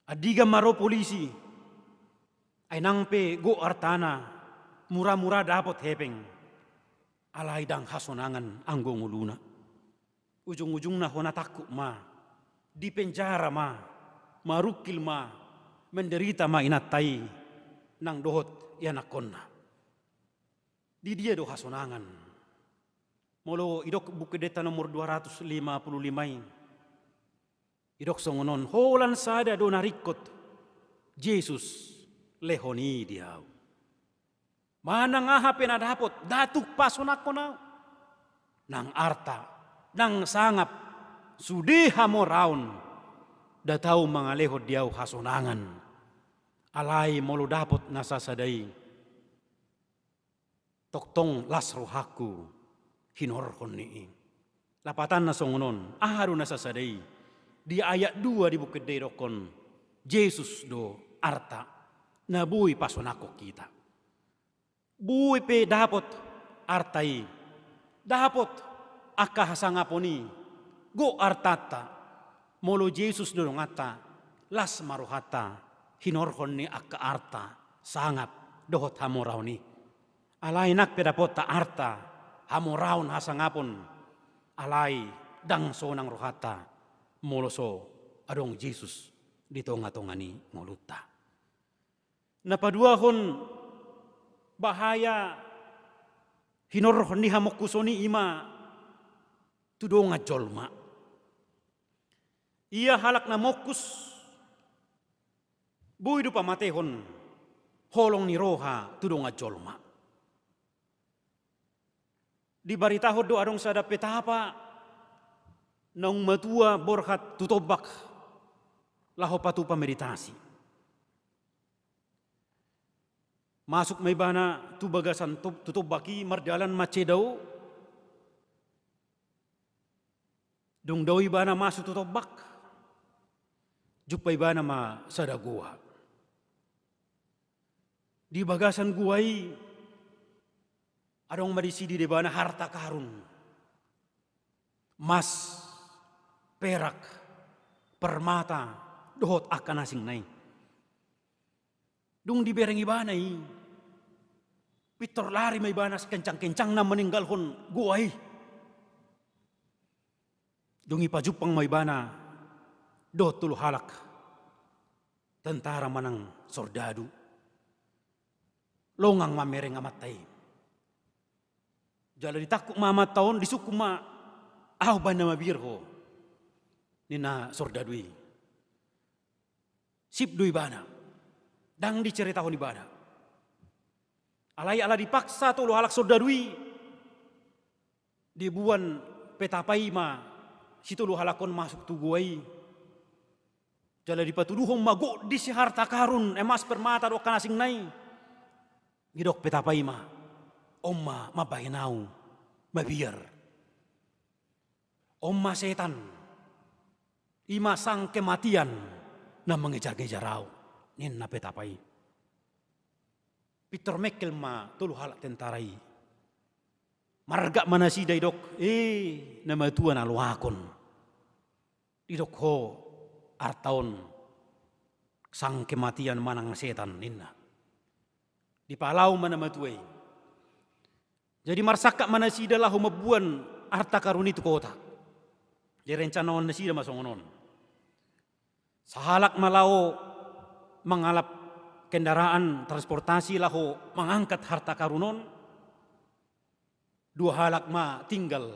Andigan ma ro polisi. Ai nang pe gok artana, mura-mura dapot hepeng. Alai ndang hasonangan anggo ngoluna. Ujung-ujungna hona tangkup ma, di penjara ma, marungkil ma, menderita ma inanta i nang dohot ianakkonna. Di dia do hasonangan? Molo idok Buku Endenta nomor dua ratus lima puluh lima i, idok songon on, holan sada do na ringkot Jesus lehon i di ahu. Manang aha pe na dapot, ndang tung pasonangkon ahu. Nang arta, nang sangap, sude hamoraon, nda tau mangalehon di ahu hasonangan. Alai molo dapot na sasada i, tongtong las rohangku hinorhon ni i. Lapatanna songon on, aha do na sasada i? Di ayat dua di Buku Ende idokkon, Jesus do arta na boi pasonangkon hita. Boi pe dapot arta i, dapot angka hasangapon i, gok artanta, molo Jesus do donganta, las ma rohanta hinorhon ni angka arta, sangap, dohot hamoraon i. Alai nang pe dapotta arta, hamoraon, hasangapon, alai ndang sonang rohanta molo so adong Jesus di tonga-tonga ni ngolunta. Na paduahon bahaya hinorhon ni hamongkuson i, i ma tu dongan jolma. Ia halak na mongkus boi do pamatehon holong ni roha tu dongan jolma. Dibaritahon do adong sada petapa naung matua borhat tu tombak laho patupa meditasi. Masuk ma ibana tu bagasan to-, tu tombak i, mardalan mansai dao. Dung dao ibana masuk tu tombak, jumpa ibana ma sada goa. Di bagasan goa i adong ma disi di ibana harta karun, mas, perak, permata, dohot angka na asingna i. Dung dibereng ibana i, pintor lari ma ibana sakencang-kencangna maninggalhon goa i. Dung i pajumpang ma ibana dohot tolu halak tentara manang sordadu. Longang mamereng amanta i. Jala ditangkup ma amanta on, disungkun ma, "Ahu bahen na mabiar ho," ninna sordadu i. Sip do ibana. Ndang diceritahon ibana. Alai ala dipaksa tolu halak sordadu i, diboan petapa i ma si tolu halak on masuk tu goa i. Jala dipatuduhon ma gok disi harta karun, emas, permata dohot angka na asingna i. Didok petapa i ma, "On ma mambahen ahu mabiar. On ma setan, i ma sang kematian na mengejar-ngejar ahu," ninna petapa i. Pintor mengkel ma tolu halak tentara i. Margak ma nasida, didok, "E, na matua na loakon. Didok ho arta on sang kematian manang setan," ninna. Dipalao ma na matua i. Jadi marsangkap ma nasida laho mamboan harta karun i tu kota. Direncanaon nasida ma songon on. Sahalak ma laho mangalap kendaraan transportasi laho mangangkat harta karun on. Dua halak ma tinggal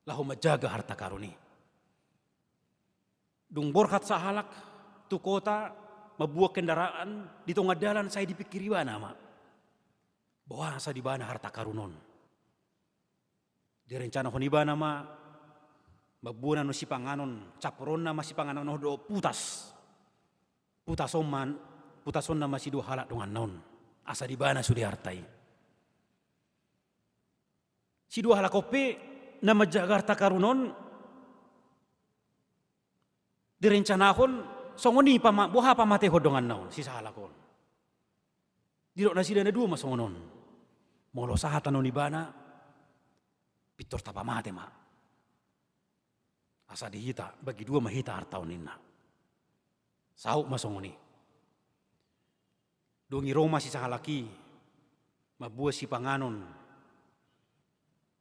laho manjaga harta karun i. Dung borhat sahalak tu kota, mamboan kendaraan, di tonga dalan sai dipingkiri ibana ma, boasa di ibana harta karun on. Direncanahon ibana ma, mamboan annon sipanganon, campuronna ma sipanganon on dohot putas. Putas on ma, putasonna ma si dua halak donganna on. Asa di ibana sude harta i. Si dua halak on pe na manjaga harta karun on, direncanahon songon i pama-, boha pamatehon donganna on, si sahalak on. Didok nasida na dua ma songon on. Molo sahat annon ibana, pintor tapamate ma. Asa di hita bagi dua ma hita arta on ninna. Saut ma songon i. Dung i ro ma si sahalak i mamboan sipanganon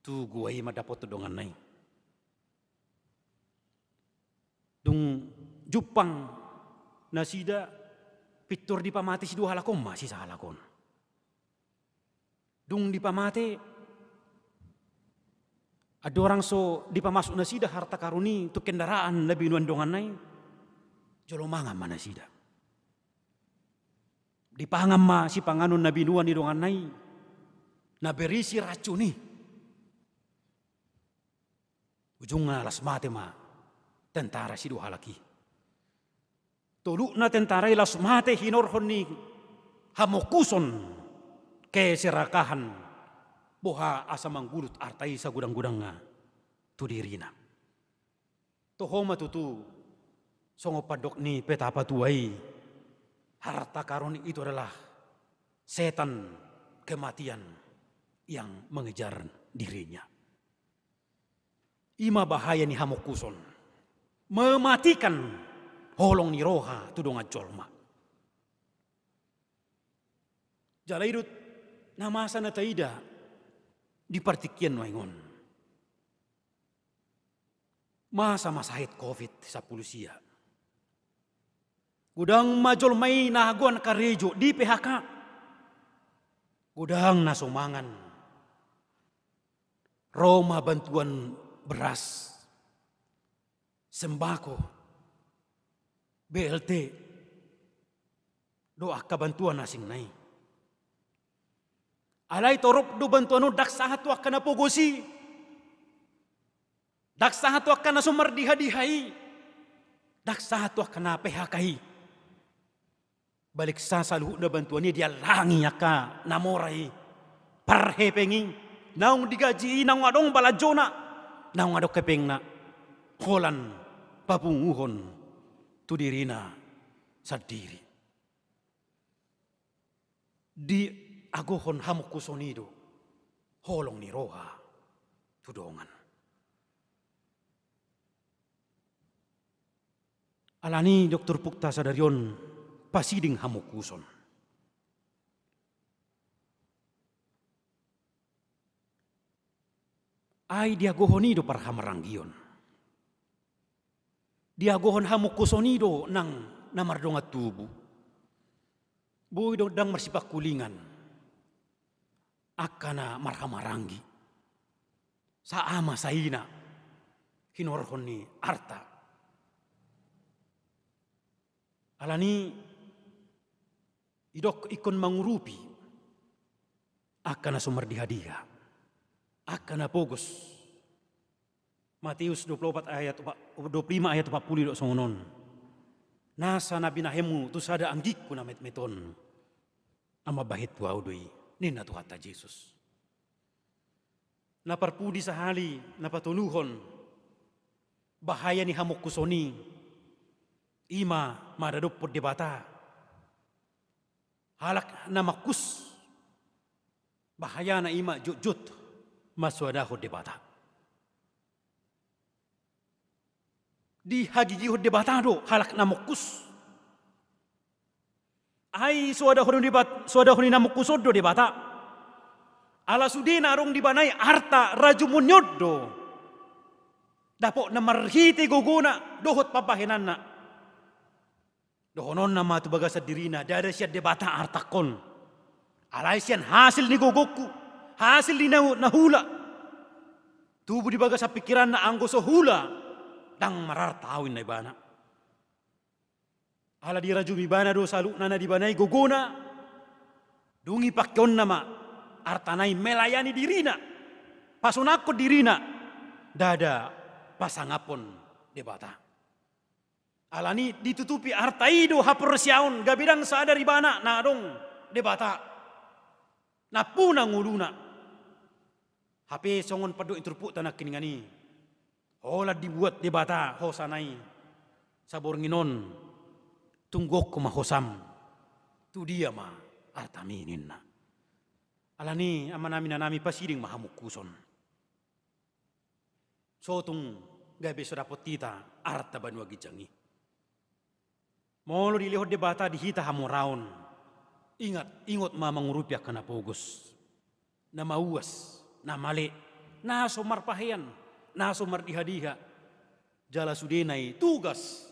tu goa i mandapothon donganna i. Dung jumpang nasida, pintor dipamate si dua halak on ma si sahalak on. Dung dipamate, andorang so dipamasuk nasida harta karun i tu kendaraan na binoan donganna i, jolo mangan ma nasida. Dipangan ma sipanganon na binoan ni donganna i, na berisi racun i. Ujungna las mate ma tentara si dua halak i. Tolukna tentara i las mate hinorhon ni hamongkuson, keserakahan, boha asa manggulut arta i sagudang-gudangna tu dirina. Toho ma tutu songon pandok ni Peta Patua i, harta karun itu adalah setan kematian yang mengejar dirinya. I ma bahaya ni hamongkuson, mematikan holong ni roha tu dongan jolma. Jala i do na masa na taida di partingkian nuaeng on. Masa-masa het covid sampulu sia. Godang ma jolma i na goan karejo di P H K. Godang na so mangan. Ro ma bantuan beras, sembako, B L T, dohot angka bantuan asingna i. Alai torop do bantuan on ndang sahat tu angka na pogos i. Ndang sahat tu angka na so mardiha-diha i. Ndang sahat tu angka na P H K i. Baliksa saluhutna bantuan i diallangi angka na mora i. Parhepeng i, naung digaji i, naung adong balanjona, naung adong hepengna, holan papunguhon tu dirina sandiri. Diagohon hamongkuson i do holong ni roha tu dongan. Alani i didok turpukta sadari on, pasiding hamongkuson. Ai diagohon i do parhamaranggion. Diagohon hamongkuson i do nang na mardongan tubu. Boi do ndang marsipangkulingan angka na marhamaranggi, saama saina hinorhon ni arta. Alani i didok ingkon mangurupi angka na so mardiha-diha, angka na pogos. Mateus dua pulu opat ayat opat, dua pulu lima ayat opat pulu didok songon on. Nasa na binahenmu tu sada anggingku na metmet on, na mambahen tu ahu do i, ninna Tuhanta Jesus. Na parpudi sahali na patonuhon bahaya ni hamongkuson i, i ma madadophon Debata. Halak na mongkus bahayana i ma jotjot mansoadahon Debata. Dihagigihon Debata do halak na mongkus. Ai soadahon ni Debat-, soadahon ni na mongkus on do Debata. Ala sude na adong di ibana i arta rajumon ni on do dapotna marhite gogona dohot pambahenanna. Dohononna ma tu bagasan dirina, ndada sian Debata artangkon. Alai sian hasil ni gogongku, hasil ni na, na huula. Tubu di bagasan pingkiranna, anggo so huula, ndang mararta ahu, ninna ibana. Ala dirajumi ibana do saluhutna na di ibana i gogona, dung i pakeonna ma artana i melayani dirina, pasonangkon dirina, ndada pasangaphon Debata. Alani ditutupi arta i do haporseaon, gabe ndang sadar ibana na adong Debata nampuna ngoluna. Hape songon pandok ni turpukta nangkiningan i, holan dibuat Debata hosana i, saborngin on tungguonku ma hosam, tu dia ma artami, ninna. Alani amanami inanami, pasiding ma hamongkuson. So tung gabe so dapot hita arta banua ginjang i. Molo dilehon Debata di hita hamoraon, ingat, ingot ma mangurupi angka na pogos, na mauas, na male, na so marpahean, na so mardihadiha. Jala sudena i tugas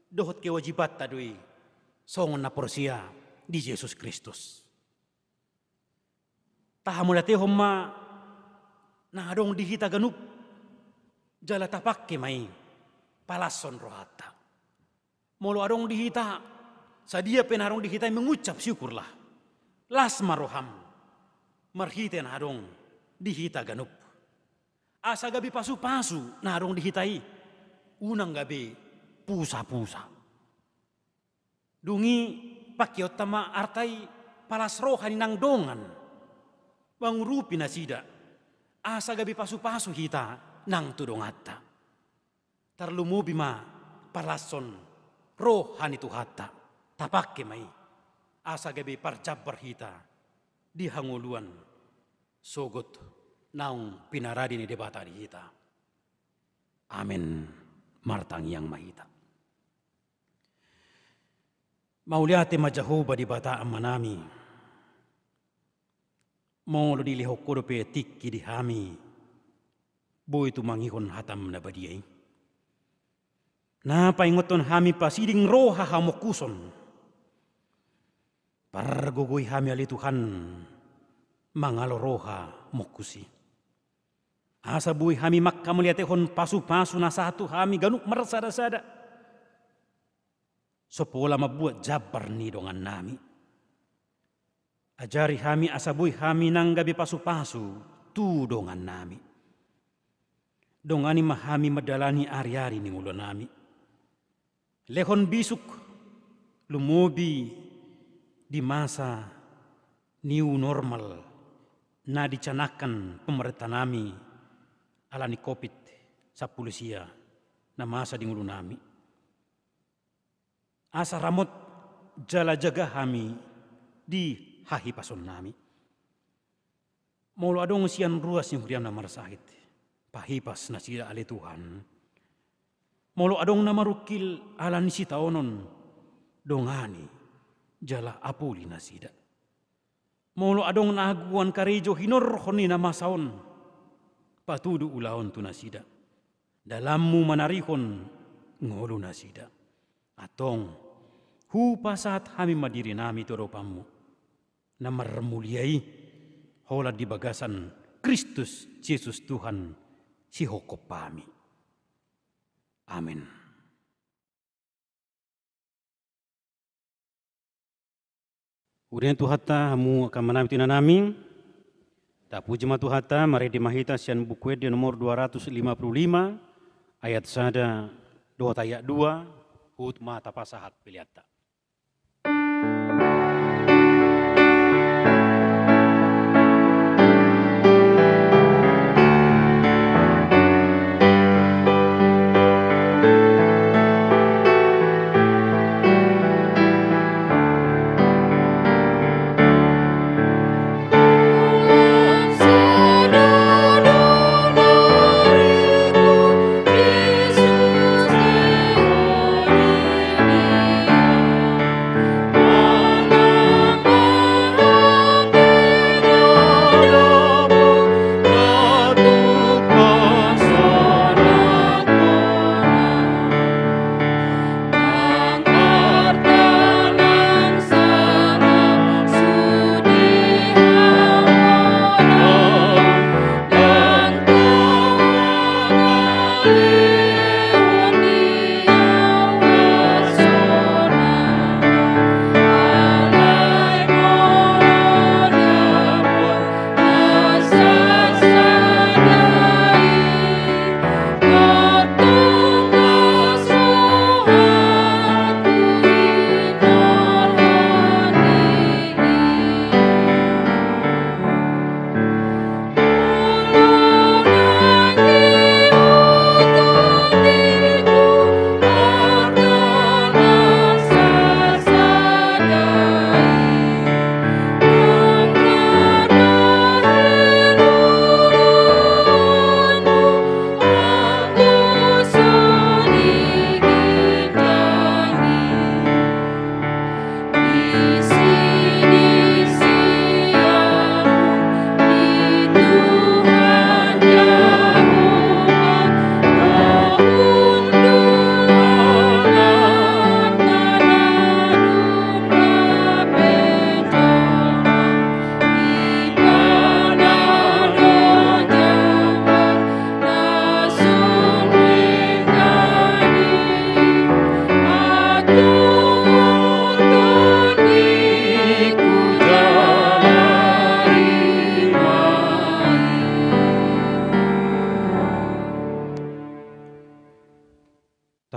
dohot kewajibanta do i, songon na porsea di Jesus Kristus. Tahamauliatehon ma na adong di hita ganup, jala tapangke ma i palashon rohanta. Molo adong di hita, sadia pe na adong di hita i, mengucap syukurlah. Las ma roham marhite na adong di hita ganup. Asa gabe pasupasu na adong di hita i, unang gabe pusapusa. Dung i pangkeonta ma arta i palas roha ni nang dongan, mangurupi nasida, asa gabe pasupasu hita nang tu donganta. Tarlumobi ma palashon roha ni Tuhanta, tapangke ma i, asa gabe parjambar hita di hangoluan sogot naung pinarade ni Debata di hita. Amen. Martangiang ma hita. Mauliate ma Jahowa Debata Amanami, molo dilehon Ho dope tingki di hami, boi tumangihon hatam na badia i, na paingothon hami pasiding roha hamongkuson. Pargogoi hami ale Tuhan, mangalo roha mongkus i, asa boi hami manghamauliatehon pasupasu na sahat tu hami ganup marsadasada. So pola mambuat jambar ni dongannami. Ajari hami asa boi hami nang gabe pasupasu tu dongannami. Dongani ma hami mandalani ariari ni ngolunami. Lehon bisuk, lumobi di masa new normal na dicanangkan pamarentanami ala ni covid sampulu sia na masa di ngolunami. Asa ramot jala jaga hami di hahipasonnami. Molo adong sian ruas ni huriam na marsahit, pahipas nasida ale Tuhan. Molo adong na marungkil ala ni sitaonon, dongani jala apuli nasida. Molo adong na aguan karejo hinorhon ni na masa on, patudu ulaon tu nasida. Dalanmu manarihon ngolu nasida. Antong, hupasahat hami ma dirinami tu adopanmu, na marmulia i, holan di bagasan Kristus Jesus Tuhan, sihophopnami. Amen. Huria ni Tuhanta, hamu angka amanami tu inanami, tapuji ma Tuhanta, marende ma hita sian Buku Ende nomor dua ratus lima puluh lima, ayat sada dohot ayat dua, huhut ma tapasahat peleanta.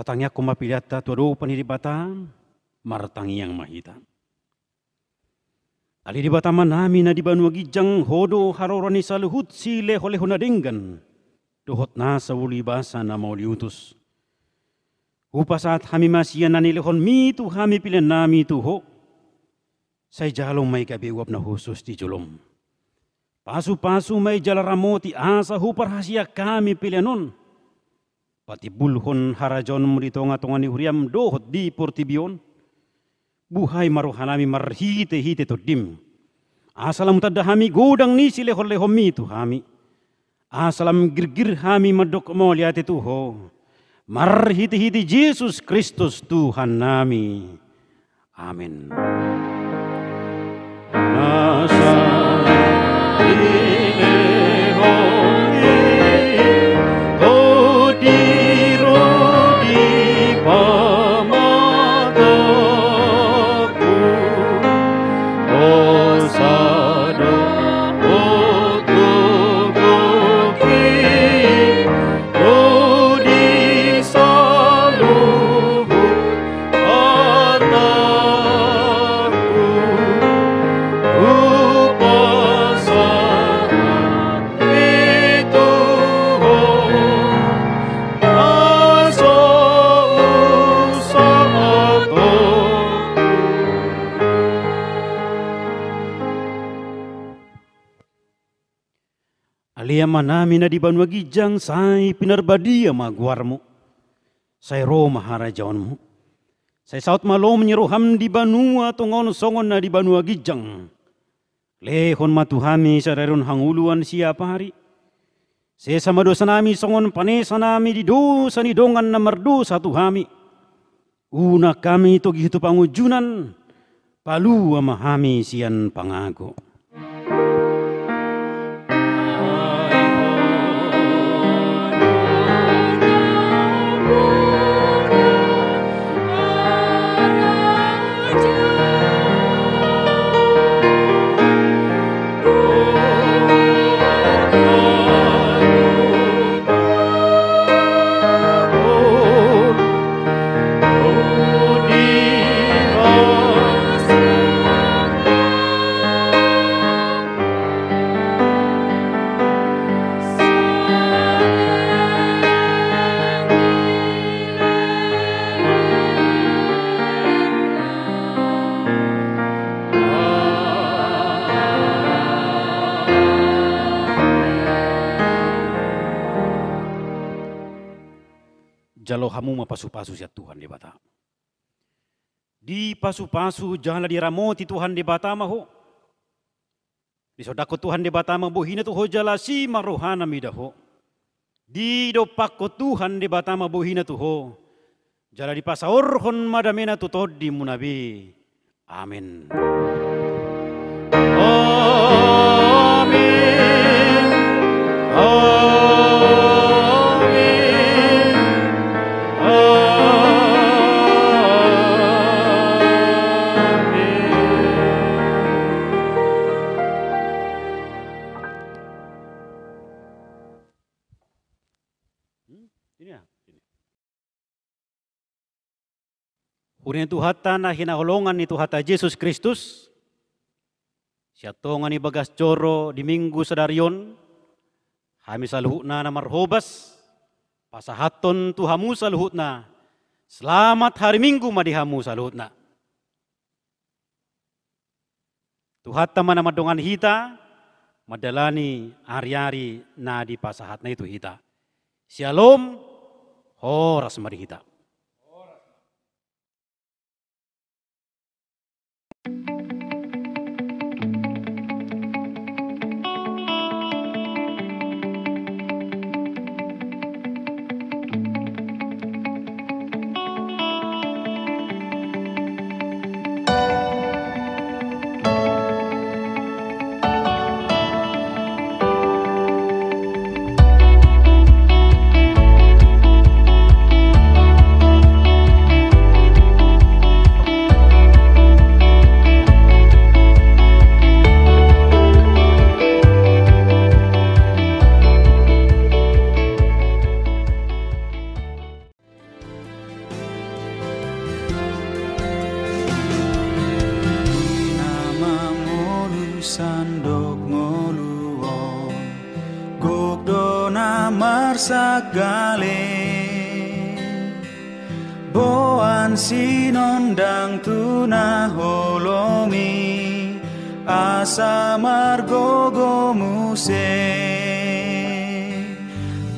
Tangiangkon ma peleanta tu adopan ni Debata. Martangiang ma hita. Ale Debata Amanami na di banua ginjang, Ho do haroro ni saluhut silehonlehon na denggan dohot nasa uli basa na mauliutus. Hupasahat hami ma sian na nilehonMi tu hami peleannami tu Ho. Sai jalo ma i gabe uap na hushus di jolom. Pasupasu ma i jala ramoti asa huparhaseang hami pelean on patimbulhon harajaonMu di tongatonga ni huriaM dohot di portibi on. Buhai ma rohanami marhitehite TondiM, asa lam hutanda hami godang ni silehonlehonMi tu hami. Asa lam girgir hami mandok mauliate tu Ho, marhitehite Jesus Kristus Tuhannami. Amen. Nasa dilehonMi, Tondi ro di pamatangku, Ho sada hutoguki, ro di saluhut hatangku, hupasahat i tu Ho, na so husahatku. Ale Amanami na di banua ginjang, sai pinarbadia ma goarMu. Sai ro ma harajaonMu. Sai saut ma lomo ni rohaM di banua tonga on songon na di banua ginjang. Lehon ma tu hami sadari on hangoluan siapari. Sesa ma dosanami songon panesanami di dosa ni dongan na mardosa tu hami. Unang hami togi tu pangunjunan, palua ma hami sian pangago. Jalo hamu ma pasupasu sian Tuhan Debata. Dipasupasu jala diramoti Tuhan Debata ma ho. Disondangkon Tuhan Debata ma bohiNa tu ho jala asi ma rohaNa mida ho. Didompakkon Tuhan Debata ma bohiNa tu ho, jala dipasaorhon ma dameNa tu tondimuna be. Amen. Amen. Amen. Amen. Hmm? Ini ya? Ini. Huria ni Tuhanta na hinaholongan ni Tuhanta Jesus Kristus, sian tonga ni bagas joro di Minggu sadari on, hami saluhutna na marhobas pasahathon tu hamu saluhutna. Selamat hari Minggu ma di hamu saluhutna. Tuhanta ma na mandongani hita mandalani ariari na dipasahatNa i tu hita. Syalom, horas ma di hita. marsangkali. Boan sinondang tu na holom i, asa margogo muse.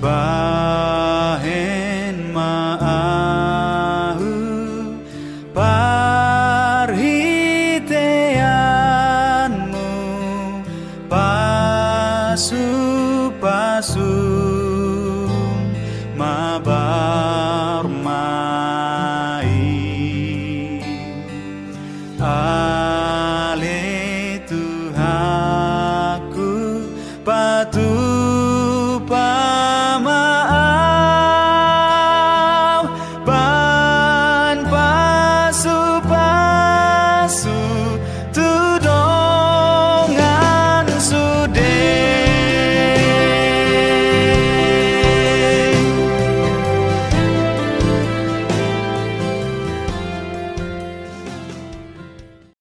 Bahen ma ahu parhiteanmu, pasu-pasu ma barmain. Ale Tuhan.